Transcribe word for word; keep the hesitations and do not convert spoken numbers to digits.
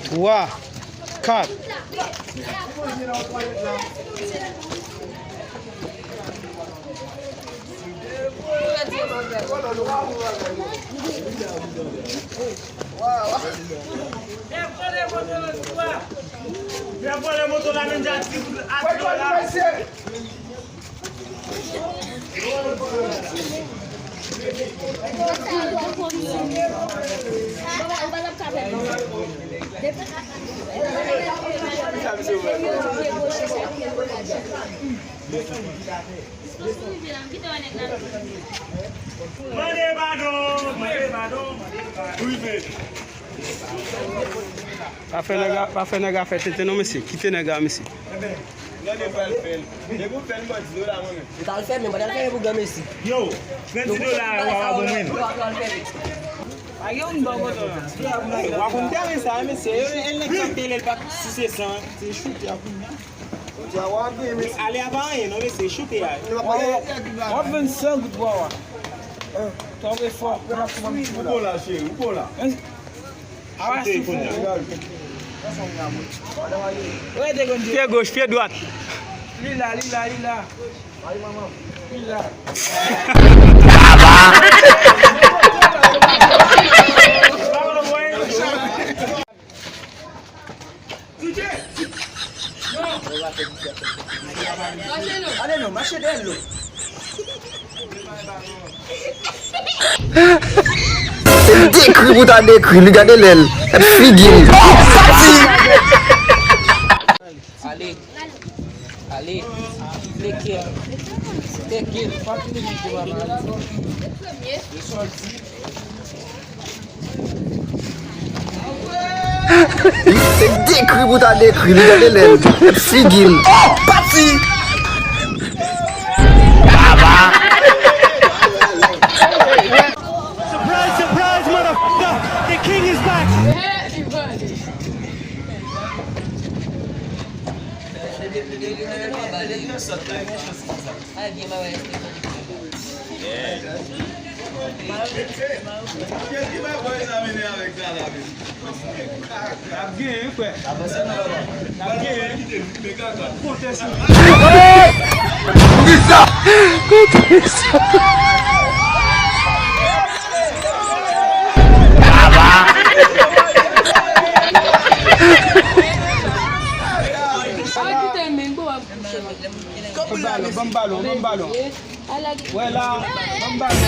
Twa, kat. Mande padon, mande padon, mande padon. Pa fè nèg a, pa fè nèg a fè tenten non, mesye. Kite nèg a, mesye. Gade pral fè l. Depi w fè l, m ba w di dola mwen menm. Ou t al fè, men pa t al fè pou granmesi. Yo, trant dola a, w a bon mwen. Pa gen yon bon kote la. Wa konn tèren sa, mesye. E nèg sa tele l pa sou se san. Se choute a kounye a. Ale a pa anyen, non, mesye. Choute a. W ap vann san goud pou wa. Tonbe fò. Ou bon la, cheri, ou bon la. Awa soufle. Pye goch, pye dwat. Li la, li la, li la. Li la. Ale non, mache dèyè l non. Se dekri pou ta dekri li, gade lè l, gade figi l. Pati! Ale, ale, teke, teke, pa fini di papa. Se dekri pou ta dekri li, gade lè l, figi l. Pati! Baba! Surprise, surprise, motherfucker! The king is back! N ap genyen, wi, frè. N ap genyen. Konte sou nou. Poukisa? Poukisa? Ban m balon, ban m balon, ban m balon. Wè la, ban m balon.